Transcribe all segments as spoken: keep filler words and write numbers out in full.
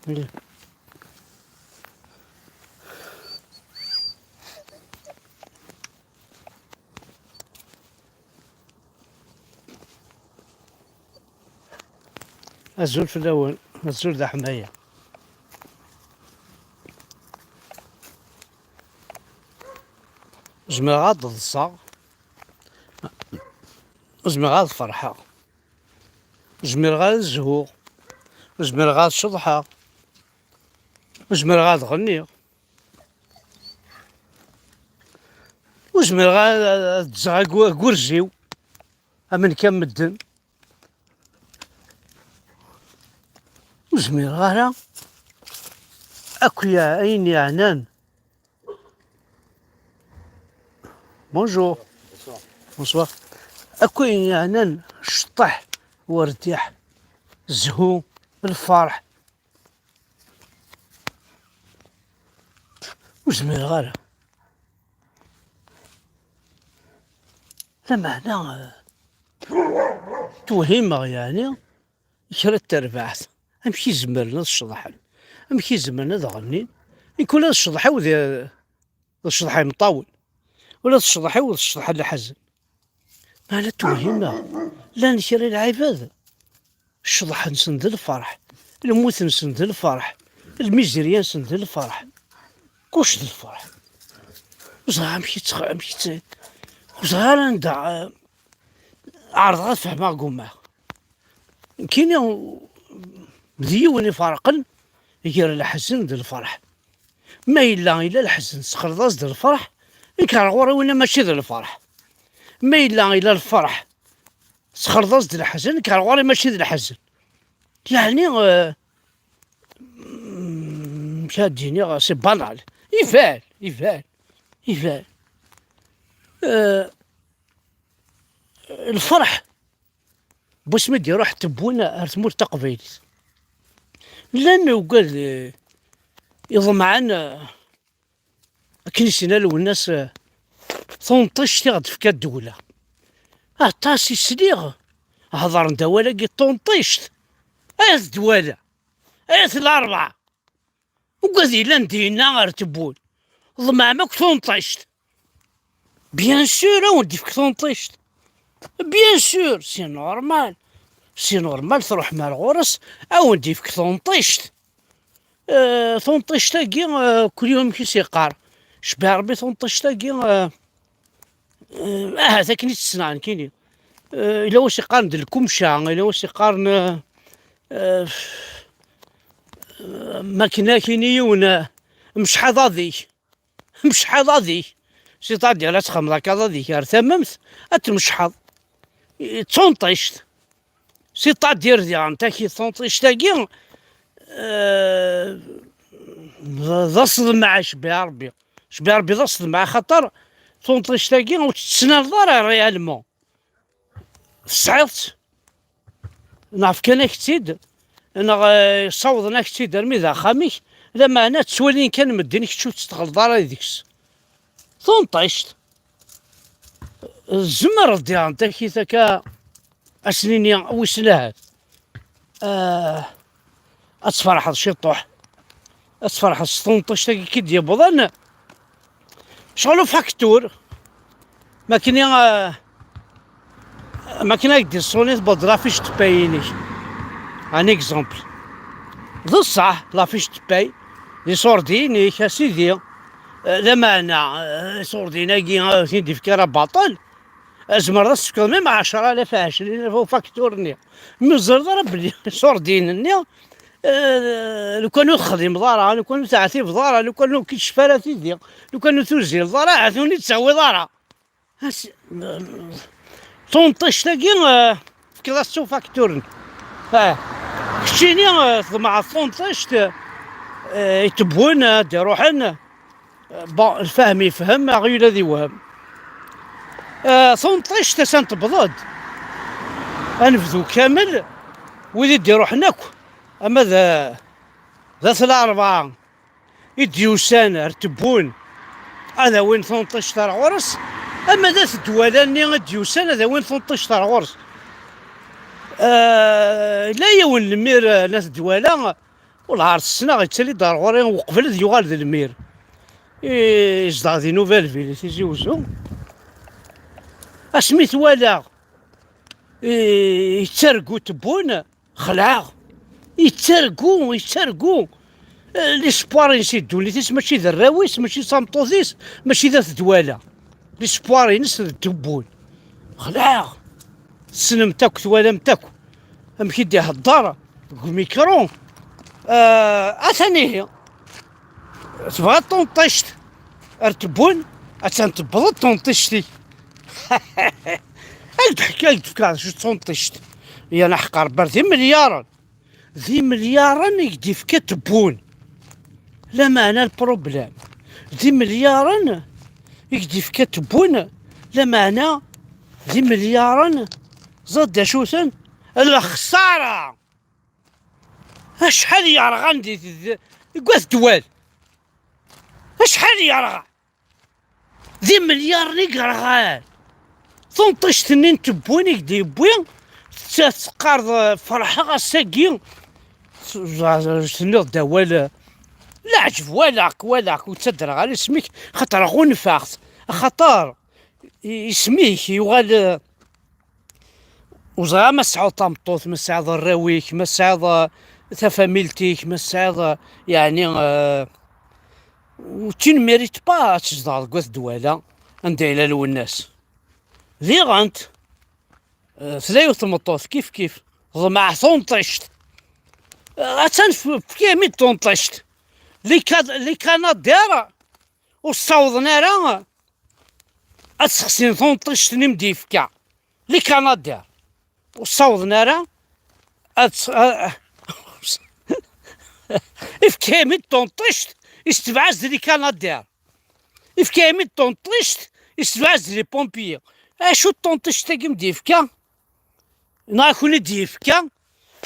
Azul fell-awen, azul d aḥmaya. Zemreɣ ad ḍseɣ, zemreɣ ad ferḥeɣ, zemreɣ ad zhuɣ, zemreɣ ad ceḍḥeɣ, zemreɣ ad ɣenniɣ, ur zmireɣ ad, ad ddzeɣ agu-, agurziw am nekk am medden. Ur zmireɣ ara akk ya-, ayen yeɛnan. Bonjour. Bonsoir. Akk ayen yeɛnan cṭeḥ, werdiḥ, zhu, lferḥ. Ur zmireɣ ara. Lameɛna, eh, twehhimeɣ, yeɛni, kra n terbaɛt. Amek i zemren ad ceḍḥen? Amek i zemren ad ɣennin? Nekk ula d ccḍeḥ-iw d, d ccḍeḥ imeṭṭawen. Ula d ccḍeḥ-iw d ccḍeḥ n leḥzen. Meɛna twehhimeɣ. Llan kra n lɛibad, ccḍeḥ-nsen d lferḥ, lmut-nsen d lferḥ, lmizirya-nsen d lferḥ. Kullec d lferḥ. Ur ẓriɣ amek i tt-, amek i tt-, ur ẓriɣ ara anda, eh, ɛerḍeɣ ad fehmeɣ, gummaɣ. Nekkini d yiwen iferqen gar leḥzen d lferḥ. Ma yella, yella leḥzen, tesxelḍeḍ-as-d lferḥ, nekk ar ɣur-i winna mačči d lferḥ. Ma yella, yella lferḥ, tesxelḍeḍ-as-d leḥzen, nekk ar ɣur-i mačči d leḥzen. Yeɛni, eh, mm, amek ad d-iniɣ, c'est banal. Iban, iban, iban. Eh, lferḥ, n wasmi d-iruḥ Tebboune ar tmurt taqbaylit. Llan ugad, eh, iḍemɛen, eh, akken i s-yenna Lwennas, eh, tunṭict i ɣ-d-tefka ddewla. Aṭas i sliɣ hedren-d awal-agi, tunṭict. Ayt ddwala, ayt larebɛa. Ugad yellan dinna ar Tebboune. Ḍemɛem akk tunṭict. Bien sûr, ad wen-d-ifk tunṭict. Bien sûr, c'est normal. C'est normal, truḥem ar ɣur-s, ad wen-d-ifk tunṭict. Eh, tunṭict-agi, eh, kul yum amek i s-yeqqar. Cbiɛ Rebbi tunṭict-agi, eh, eh, ahat akken i tt-ssneɣ nekkini. Eh, yella wa s-yeqqaren d lkumca, yella wa s-yeqqaren, eh, eh, ma akken akini yiwen, eh, mecḥaḍ aḍik. Mecḥaḍ aḍik. C'est-à-dire, ad txedmeḍ akka aḍik ar tamemt, ad tmecḥeḍ. D tunṭict. C'est-à-dire, diɣen, taki tunṭict-agi, eh, d, d aseḍmeɛ, cbiɛ Rebbi. Cbiɛ Rebbi d aseḍmeɛ, axaṭer tunṭict-agi ur tt-tettnaleḍ ara réellement. Tesɛiḍ-tt, neɣ fkan-ak-tt-id, neɣ, eh, ssawḍen-ak-tt-id armi d axxam-ik, lameɛna ttwalin kan medden kečč ur tettɣelḍ ara deg-s. Tunṭict. Tzemreḍ diɣen takit akka, ad s-nini wissen ahat, eh, ad tferḥeḍ ciṭuḥ. Ad tferḥeḍ s tunṭict-agi i k-id-yewwḍen. Ccɣel ufaktur. Makni, eh, makni ad k-d-iṣuni, tewweḍ la fiche de paie-inek. Un exemple. D ṣṣeḥ, la fiche de paie, d iṣurdiyen-ik, a sidi. Eh, lameɛna, eh, iṣurdiyen-agi, eh, ur ten-id-ifki ara baṭel. Tzemreḍ ad s-tefkeḍ même ɛecra alaf, ɛecrin alaf ufaktur-nni. Mi ur teẓriḍ ara belli iṣurdiyen-nni, eh, lukan ur texdimeḍ ara, lukan ur teɛtibeḍ ara, lukan ur k-icfi ara tidi, lukan ur tuzileḍ ara, ahat ur ten-id-tawiḍ ara. As-, tunṭict-agi, eh, tefkiḍ-as s ufaktur-nni. Ah. Keččini, eh, tḍemɛeḍ tunṭict, eh, itewwen, eh, ad d-iruḥen. Bon, lfahem yefhem, aɣyul ad iwhem. Eh, tunṭict, atan tewweḍ-d. Ad nebdu kamel, wid i d-iruḥen akk, ama d, d at larebɛa i d-yusan ar Tewwun, ad awin tunṭict ar ɣur-s, ama d at Dwala-nni i d-yusan, ad awin tunṭict ar ɣur-s. Eh, yella yiwen n lmir, eh, n at Dwala, Wellah ar ssneɣ, yettali-d ar ɣur-i uqbel ad yuɣal d lmir. Yezdeɣ di Nouvelle Ville, i Tizi Uzzu. Asmi t-walaɣ, i-, yettargu Tebboune, xelɛeɣ. Yettargu, yettargu. Eh, l'espoir-ines i ddunit-is, mačči d arraw-is, mačči d tameṭṭut-is, mačči d at Dwala. L'espoir-ines d Tebboune. Xelɛeɣ. Tessnem-t akk, twalam-t akk. Amek i d-ihedder deg umikru. Eh, atan ihi. Tebɣiḍ tunṭict ar Tebboune? Attan tewweḍ-d tunṭict-ik. Ad k-d-ḥkiɣ, ad k-d-fkeɣ d acu d tunṭict. Yan aḥeqq Rebbi, d imelyaṛen. D imelyaṛen i k-d-ifka Tebboune. Lameɛna lpṛublem, d imelyaṛen i k-d-ifka Tebboune. Lameɛna d imelyaṛen, ẓad d acu-ten? Lexṣara! Acḥal yerɣan di, di, di, deg At Dwala! Acḥal yerɣa! D imelyaṛen i yerɣan! Tunṭict-nni n Tebboune i k-d-yewwi, tt-, teqqareḍ, eh, ferḥeɣ ass-agi, s-, s-, tenniḍ-d awal, eh, leɛǧeb, walaɣ-k, walaɣ-k, ur ttadreɣ ara isem-ik, xaṭer ɣunfaɣ-t, axaṭer i-, isem-ik yuɣal, eh, Ur ẓriɣ ma tesɛiḍ tameṭṭut, ma tesɛiḍ arraw-ik, ma tesɛiḍ, uh, tafamilt-ik, ma tesɛiḍ, uh, yeɛni, uh, tu ne mérites pas ad tzedɣeḍ deg At Dwala, anda yella Lwennas. Diɣent, uh, tella yiwet tmeṭṭut, kif kif, ḍemɛeɣ tunṭict. Uh, attan f-, fkiɣ-am-id tunṭict. Les Ca-, les Canadaires ur ssawḍen ara ad sexsin tunṭict-nni m-d-yefka. Les Canadaires ur ssawḍen ara ad s-, a-, a-, ifka-yam-id tunṭict, istebɛaz d les Canadaires. Ifka-yam-id tunṭict, istebɛaz d les pompiers. Acu d tunṭict-agi m-d-yefka? Neɣ ad ken-id-yefka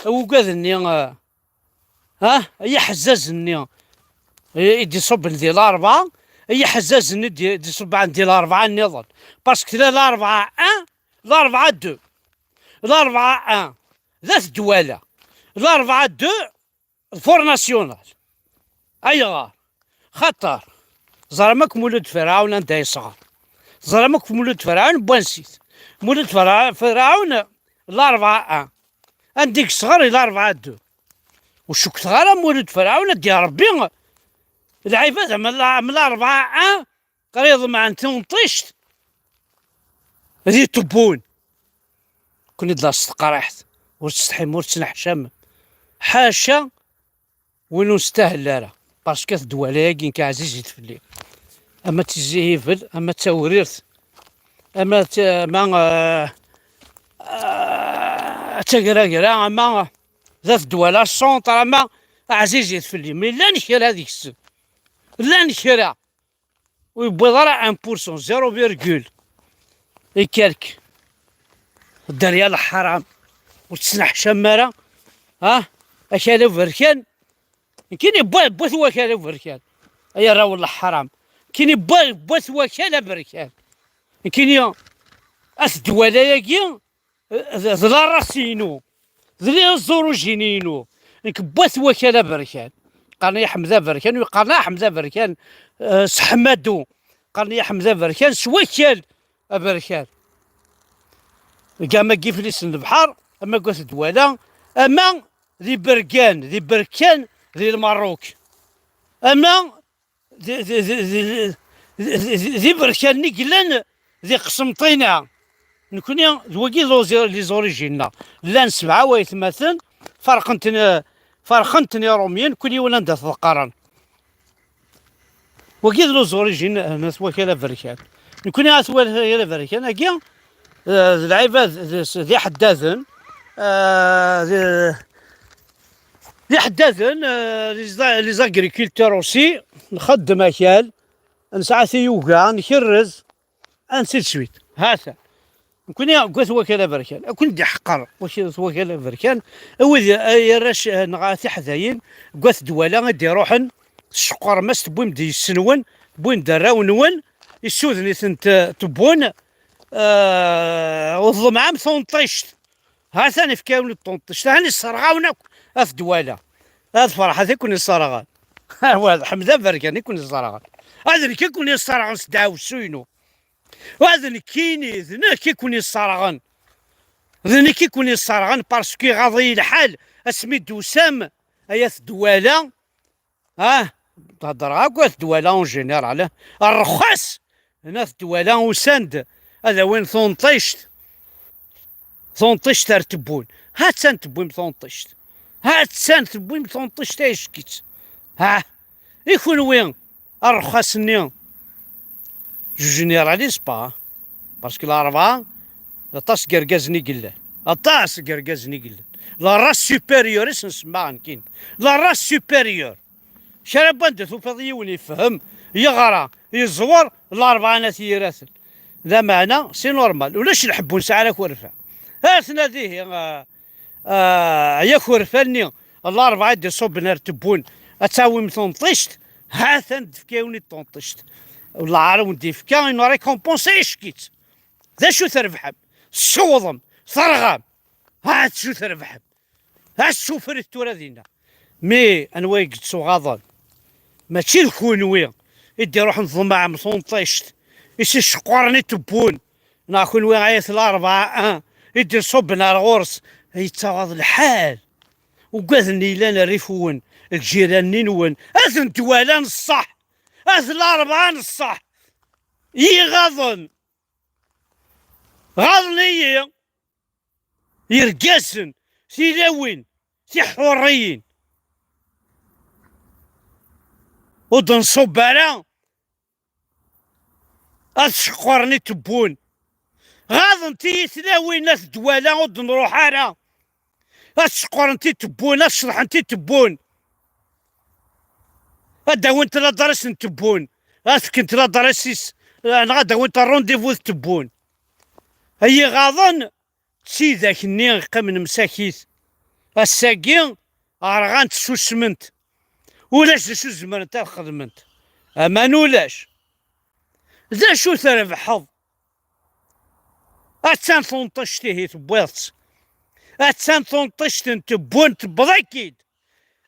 ugad-nni, eh, Ha? Ay aḥezzaz-nni i, i d-iṣubben di Larebɛa, ay aḥezzaz-nni d-, d-iṣubben di Larebɛa nniḍen. Parce que tella Larebɛa un, Larebɛa deux. Larebɛa un, d At Dwala. Larebɛa deux, d Front National. Ayɣer? Xaṭer, ẓram akk Mulud Ferɛun anda yesɣer. Ẓram akk Mulud Ferɛun n wansi-t. Mulud Ferɛun, Ferɛun, Larebɛa un. Anda i yesɣer i Larebɛa deux. Ur cukkteɣ ara Mulud Ferɛun ad d-iṛebbi lɛibad am la-, am Larebɛa un, qrib meɛna tunṭict di Tebboune. Kuni d la s teqriḥt, ur tsetḥim, ur tettneḥcamem. Ḥaca win ur nestahel ara, parce que At Dwala-agi nekk ɛzizit fell-i. Ama d Tizi Hibel, ama d Tawrirt, ama d, ama, eh, eh, d Tagragra, ama d At Dwala centre, ama ɛzizit fell-i. Mais llan kra deg-sen. Llan kra. Ur yewwiḍ ara un pour cent, zéro virgule et quelque. Dderya leḥram. Ur tettneḥcam ara. Ha? Akal aberkan. Nekkini wwa-, wwat wakal aberkan. Ay arraw n leḥram. Nekkini wwa-, wwat wakal aberkan. Nekkini At Dwala-agi, d, d la race-inu, d les origines-inu. Nekk n Wat Wakal Aberkan. Qqaren-iyi Ḥmed Aberkan, ur qqaren ara Ḥmed Aberkan, eh, Seḥmadu. Qqaren-iyi Ḥmed Aberkan s Wakal Aberkan. Deg ama deg Iflisen n lebḥer, ama deg At Dwala, ama di Berkan, di Berkan di Lmerruk, ama d, d, d iberkanen i yellan di Qsenṭina. Nekni d wagi d les origines-nneɣ. Llan sebɛa waytmaten, ferqen-ten, ferqen-ten Irumyen, kul yiwen anda t-ḍeqqren. Wagi d les origines n At Wakal Aberkan. Nekni At Wakal Aberkan-agi, eh, d lɛibad, d, d iḥeddaden, eh, d, d iḥeddaden, eh, les, les agriculteurs aussi, nxeddem akal, nesɛa tiyuga, nkerrez, ainsi de suite. Ha-t-an. Nekkni deg At Wakal Aberkan, ad ken-id-iḥqer At Wakal Aberkan, a wid, ay arrac, eh, neɣ a tiḥdayin, deg At Dwala i d-iruḥen, tceqqrem-as, tewwim-d yessenwen, tewwim-d arraw-nwen, issuden-itent, eh, Tebboune, eh, ur tḍemɛem tunṭict. Ha-t-an ifka-wen-d tunṭict. Ha-t-an isserɣ-awen akk At Dwala. Ad ferḥet i ken-isserɣen. Wa d Ḥmed Aberkan i ken-isserɣen. Ad nekk i ken-isserɣen s ddeɛwessu-inu. Wa d nekkini, d nekk i ken-isserɣen. D nekk i ken-isserɣen parce que iɣaḍ-iyi lḥal asmi d-tusam, ay at Dwala. Ah, theddreɣ akk at Dwala en général. Rrexxas n at Dwala usan-d ad awin tunṭict. Tunṭict ar tewwun. Ha-tt-an tewwim tunṭict. Ha-tt-an tewwim tunṭict ay icekk-itt. Ha, i kunwi, rrexxas-nni, je généralise pas, parce que Larebɛa, aṭas n yergazen i yellan. Aṭas n yergazen i yellan. La race supérieure i sen-semmaɣ nekkini. La race supérieure. Kra n wanda tufiḍ yiwen ifhem, yeɣra, yeẓwer, Larebɛa n At Yiraten. Lameɛna, c'est normal. Ulac lḥebb ur nesɛi ara akerfa. Atna dihi, ah, ah, ay akerfa-nni, Larebɛa i d-iṣubben ar tewwun, ad tawim tunṭict, ha-t-an d-tefka yiwen i tunṭict. Lɛar wen-d-ifka, une récompense, icekk-itt. D acu trebḥem? Tessewḍem, terɣam. Ha-t acu trebḥem. Asufret tura dinna. Mi anwa i yettuɣaḍen? Mačči d kunwi i d-iruḥen tḍemɛem tunṭict, i s-iceqqaren i tewwun, neɣ kunwi ay at Larebɛa, ah, i d-iṣubben ar ɣur-s, yettaɣaḍ lḥal. Ugaden yellan rrif-nwen, lǧiran-nni-nwen, ad ten-twala n ṣṣeḥ, ad Larebɛa n ṣṣeḥ, yiɣaḍen, ɣaḍen-iyi. Irgazen, tilawin, tiḥuriyin. Ur d-nṣubb ara ad ceqqren i tewwun. Ɣaḍent-iyi tlawin at Dwala, ur d-nruḥ ara. Ad ceqqrent i tewwun, ad ceḍḥent i tewwun. Ad d-awint ladres n tewwun. Ad fkent ladres-is, neɣ ad d-awint rendez-vous d tewwun. Ay iɣaḍen, d tidak-nni yeqqimen msakit. Ass-agi, rɣant, susment. Ulac d acu zemrent ad xedment. Aman ulac. D acu trebḥeḍ? Attan tunṭict ihi tewwiḍ-tt. Attan tunṭict n tewwun tewweḍ-ak-id.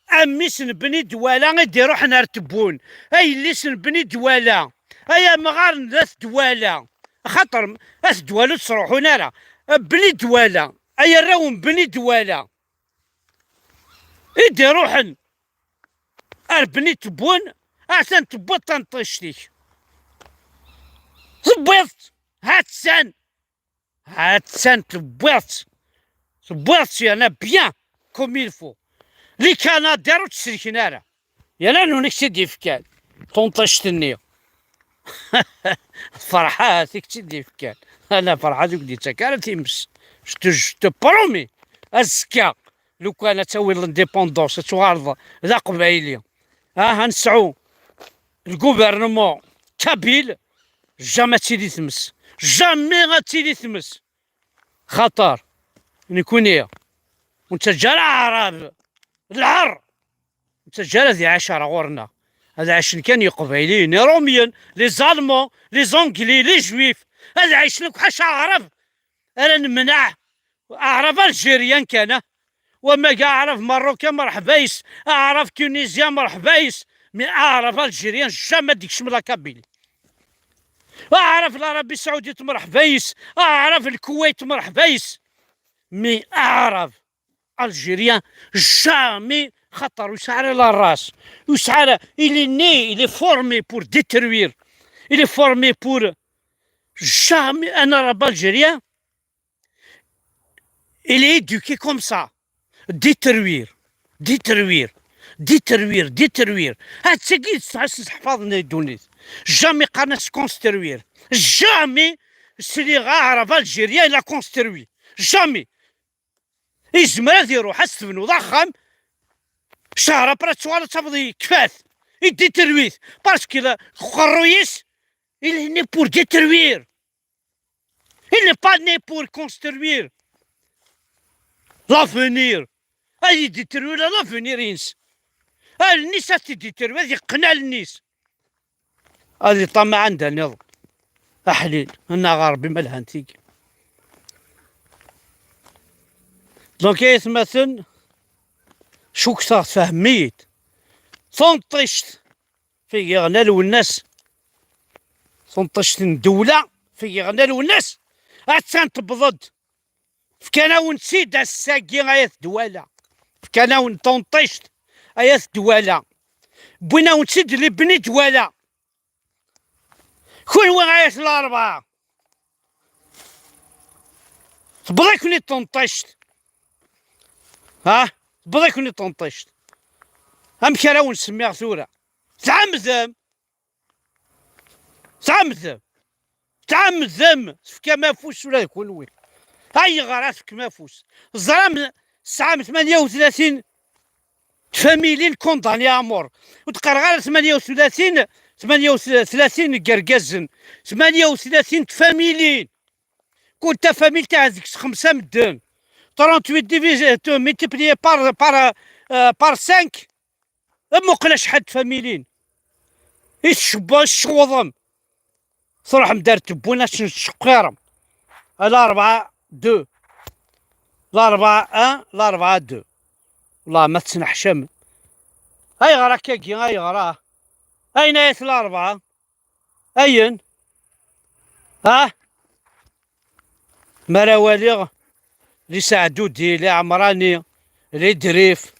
A mmi-s n Bni Dwala i d-iruḥen ar tewwun. A yelli-s n Bni Dwala. Ay amɣar n At Dwala. Axaṭer At Dwala ur ttruḥun ara. Bni Dwala. Ay arraw n Bni Dwala. I d-iruḥen ar Bni Tewwun, atan tewwiḍ tanṭict-ik. Tewwiḍ-tt. Ha-tt-an. Ha-tt-an tewwiḍ-tt. Tewwiḍ-tt yerna bien, comme il faut. Les Canadiens ur tt-sellken ara. Yerna anwa i k-tt-id-yefkan? Tunṭict-nni. Ferḥat i k-tt-id-yefkan. Ala Ferḥat ur k-d-yettak ara times. Je te, je te promets. Azekka, lukan ad tawiḍ l'indépendance, ad tuɣaleḍ d aqbayli. Ah, ad nesɛu le gouvernement kabyle, jamais ad tili tmes. Jamais ad tili tmes. Xaṭer, nekkni, ur nettaǧǧa ara aɛrab, lɛer, ur nettaǧǧa ara ad iɛac ar ɣur-neɣ. Ad ɛacen kan Yeqbayliyen, Iṛumyen, les Allemands, les Anglais, les Juifs. Ad ɛicen akk ḥaca aɛrab ara nemneɛ. Aɛrab algérien kan, ah. Wamma ga aɛrab marocain, merḥba yes. Aɛrab tunisien, merḥba yes. Mais aɛrab algérien, jamais ad d-ikcem la Kabylie. Aɛrab l'Arabie Saoudite, merḥba yes. Aɛrab Lkuwait, merḥba yes. Mais aɛrab algérien, jamais, xaṭer ur yesɛi ara la race. Ur yesɛi ara, il est né, il est formé pour détruire. Il est formé pour, jamais un arabe algérien, il est éduqué comme ça. Détruire, détruire, détruire, détruire. Attagi tesɛa s iseḥfaḍen di ddunit. Jamais qqaren-as construire. Jamais sliɣ aɛrab algérien il a construit. Jamais. Izmer ad iruḥ, ad s-tebnuḍ axxam, cahṛ après ad tuɣal ad tafeḍ yekfa-t, i détruit, parce que le, uqerruy-is, il est né pour détruire. Il n'est pas né pour construire l'avenir. Ad yedétruire l'avenir-ines. Allen-is ad t-id-yetterwi, ad yeqqen allen-is. Ad iṭamaɛ anda nniḍen. Aḥlil, annaɣ a Ṛebbi ma lhant tigi. Donc, ay atmaten, Cukkteɣ tfehmem-iyi-d. Tunṭict fi yeɣna Lwennas, tunṭict n ddewla fi yeɣna Lwennas, attan tewweḍ-d. Fkan-awen-tt-id ass-agi, ay at Dwala. Fkan-awen tunṭict, ay at Dwala. Wwin-awen-tt-id li Bni Dwala. Kunwi ay at Larebɛa, tewweḍ-iken-id tunṭict. Ha? Tewweḍ-iken-id tunṭict. Amek ara wen-semmiɣ tura? Tɛemdem! Tɛemdem! Tɛemdem! Tefkam afus ula d kunwi. Ayɣer ara tefkem afus? Teẓram tesɛam tmanya u tlatin tfamilin condamné à mort. Ur d-qqareɣ ara tmanya u tlatin, tmanya u tlatin n yergazen, tmanya u tlatin tfamilin. Kul tafamilt ahat deg-s xemsa medden. Trente-huit divisé, multiplié par, par, euh, par cinq. Muqel acḥal n tfamilin i tcewweḍ, i tcewwḍem. Truḥem-d ar tewwin ad ten-tceqqiṛem. Larebɛa deux. Larebɛa un, Larebɛa deux. Wellah ma tettneḥcamem. Ayɣer akkagi, ayɣer ah? Ayen ay at Larebɛa? Ayen? Ah? Mi ara waliɣ li Saɛdudi, li Ɛemrani, li Drif,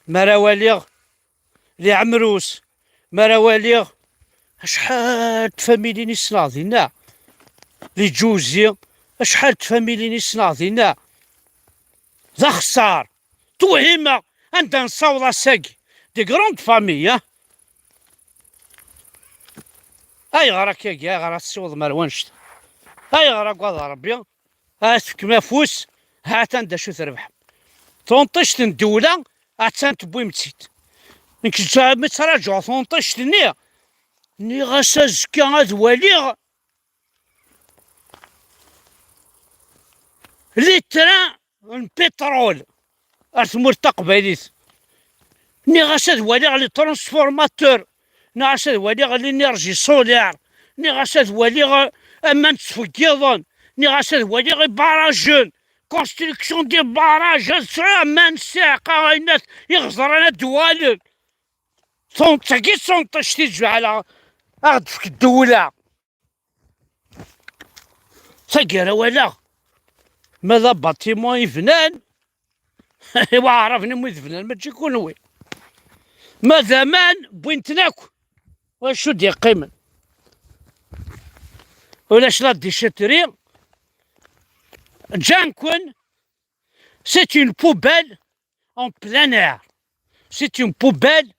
mi ara waliɣ li Ɛemrus, mi ara waliɣ acḥal n tfamilin i ssneɣ dinna, li Ǧuzi, acḥal n tfamilin i ssneɣ dinna. D axeṣṣar. Twehhimeɣ anda nessaweḍ ass-agi. De grande famille, ah? Ayɣer akkagi, ayɣer ad tessiwḍem ar wanect? Ayɣer, agad Rebbi, ad tefkem afus, ha-t-an d acu trebḥem. Tunṭict n ddewla, attan tewwim-tt-id. Nekk ttṛaǧuɣ tunṭict-nni, nniɣ-as azekka ad waliɣ les trains n pétrole ar tmurt taqbaylit. Nniɣ-as ad waliɣ les transformateurs, nniɣ-as ad waliɣ l'énergie solaire, nniɣ-as ad waliɣ aman ttfeggiḍen, nniɣ-as ad waliɣ ibarajen, construction des barrages, ad sɛuɣ aman, ssiɛqa, ayen iɣeẓran ad d-uɣalen. Tagi d tunṭict i d-tejɛel aɣ-d-tefk ddewla. Taggara walaɣ ma d abatimu i bnan, i waɛraben i wid bnan, mačči kunwi. Ma d aman, wwin-ten akk. Wacu d-yeqqimen? Ulac la déchetterie. Ǧǧan-ken, c'est une poubelle en plein air. C'est une poubelle.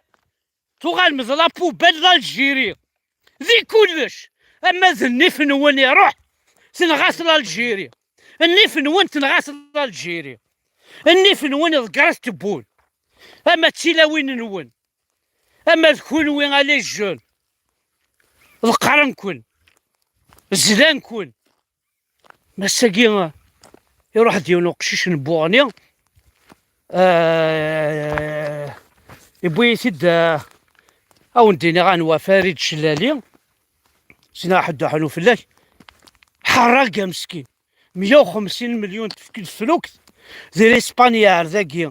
Tuɣalem d la poubelle d'Algérie. Di kullec. Ama d nnif-nwen iruḥ, tenɣa-t l'Algérie. Nnif-nwen tenɣa-t l'Algérie. Nnif-nwen iḍegger-it tewwul. Ama d tilawin-nwen, ama d kunwi, a les jeunes, ḍeqqren-ken, zlan-ken. Ass-agi, iruḥ-d yiwen uqcic n Buɣni, eh, yewwi-yi-t-id, eh, ad wen-d-iniɣ anwa, Farid Cellali, sina ḥedd uḥnu fell-ak, ḥerrag ameskin, meyya u xemsin melyun tefk-, teflukt, di l'Espagne ar dagi,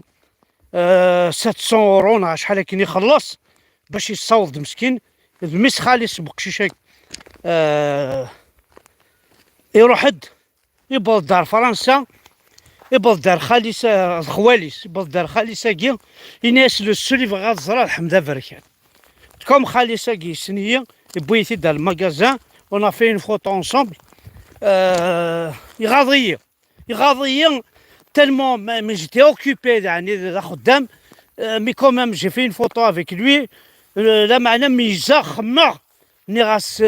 eh, sept cents euros neɣ acḥal akken ixelleṣ, bac yessaweḍ-d meskin, d mmi-s xali-s n uqcic-agi. Eh, iruḥ-d, iwweḍ-d ar Fransa, iwweḍ-d ar xali-s, eh, d xwali-s, iwweḍ-d ar xali-s-agi, ini-as: "Le seul i bɣiɣ ad ẓreɣ d Ḥmed Aberkan." Comme xali-s-agi yessen-iyi, yewwi-yi-t-id ar le magasin, on a fait une photo ensemble. Euh, iɣaḍ-iyi, iɣaḍ-iyi tellement, mais, mais j'étais occupé, yeɛni, d axeddam, euh, mais quand même, j'ai fait une photo avec lui, euh, lameɛna meyyzeɣ, xemmeɣ, nniɣ-as,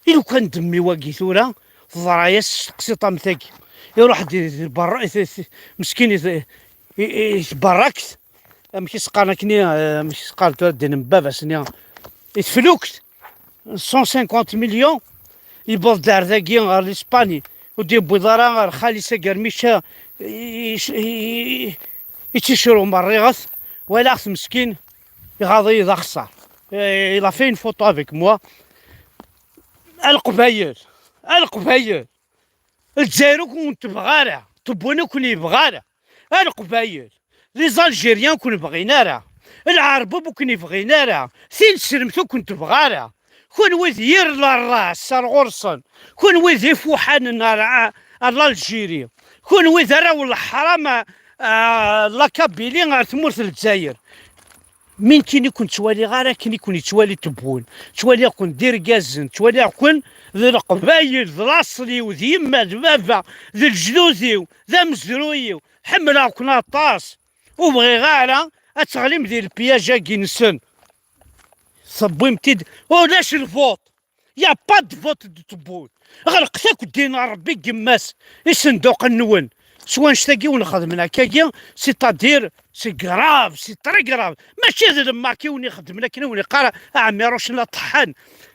i lukan d mmi-w-agi tura, teḍra-yas taqsiṭ am tagi. Iruḥ-d i, i berra, i, i, meskin, i, i, i tberrakt, amek i s-qqaren akkenni, eh, amek i s-qqaren tura ddin n baba-s-nni, i teflukt, cent cinquante millions, yewweḍ-d ar dagi, ɣer l'Espagne, ur d-yewwiḍ ara ɣer xali-s agermic, i, i, i, i tt-icru merriɣet, walaɣ-t meskin, iɣaḍ-iyi d axeṣṣar. Eh, il a fait une photo avec moi. A Leqbayel, a Leqbayel, Lezzayer ur ken-tebɣi ara, tewwin ur ken-yebɣi ara. A Leqbayel, Les Algériens ur ken-bɣin ara. Lɛerb ur ken-bɣin ara. Tineslemt ur ken-tebɣi ara. Kunwi d yir la race ar ɣur-sen. Kunwi d ifuḥanen ar, ar l'Algérie. Kunwi d arraw n leḥram, a, a, la Kabylie ar tmurt n Lezzayer. Mi nekkini ur ken-ttwaliɣ ara akken i ken-yettwali Tebboune. Ttwaliɣ-ken d irgazen, ttwaliɣ-ken d leqbayel, d laṣel-iw, d yemma, d baba, d lejdud-iw, d amezruy-iw. Ḥemmleɣ-ken aṭas. Ur bɣiɣ ara ad teɣlim di lpiyaj-agi-nsen. Tewwim-t-id, ulac lvuṭ. Y a pas de vote de Tebboune. Ɣelqet akk ddin a Rebbi n yemma-s isenduqen-nwen. S wanect-agi wen-xedmen akkagi, c'est-à-dire, c'est grave, c'est très grave. Mačči d lemmak i wen-ixedmen akken i wen-iqqar Ɛmiruc n Aṭeḥḥan.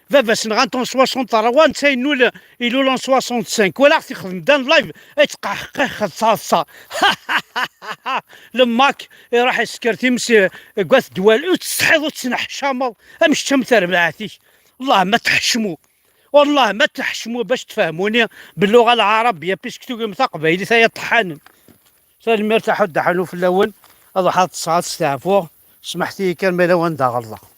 Baba-s nɣan-t en soixante-trois, netta yennul, ilul en soixante-cinq. Walaɣ-t ixdem dan live, yettqeḥqeḥ d taḍsa. Lemmak iruḥ isker times i, deg wat ddwal, ur tettsetḥiḍ, ur tettneḥcameḍ, am kečč am terbaɛt-ik. Wellah ma tḥecmu, wellah ma tḥecmu bac tfehmuni belluɣa lɛarabiya, puisque tugim taqbaylit ay aṭeḥḥanen. Tanemmirt a Ḥud Ḥanu fell-awen, ad ruḥeɣ ad ṭṭseɣ ad steɛfuɣ, smeḥt-iyi kan ma yella wanda ɣelḍeɣ.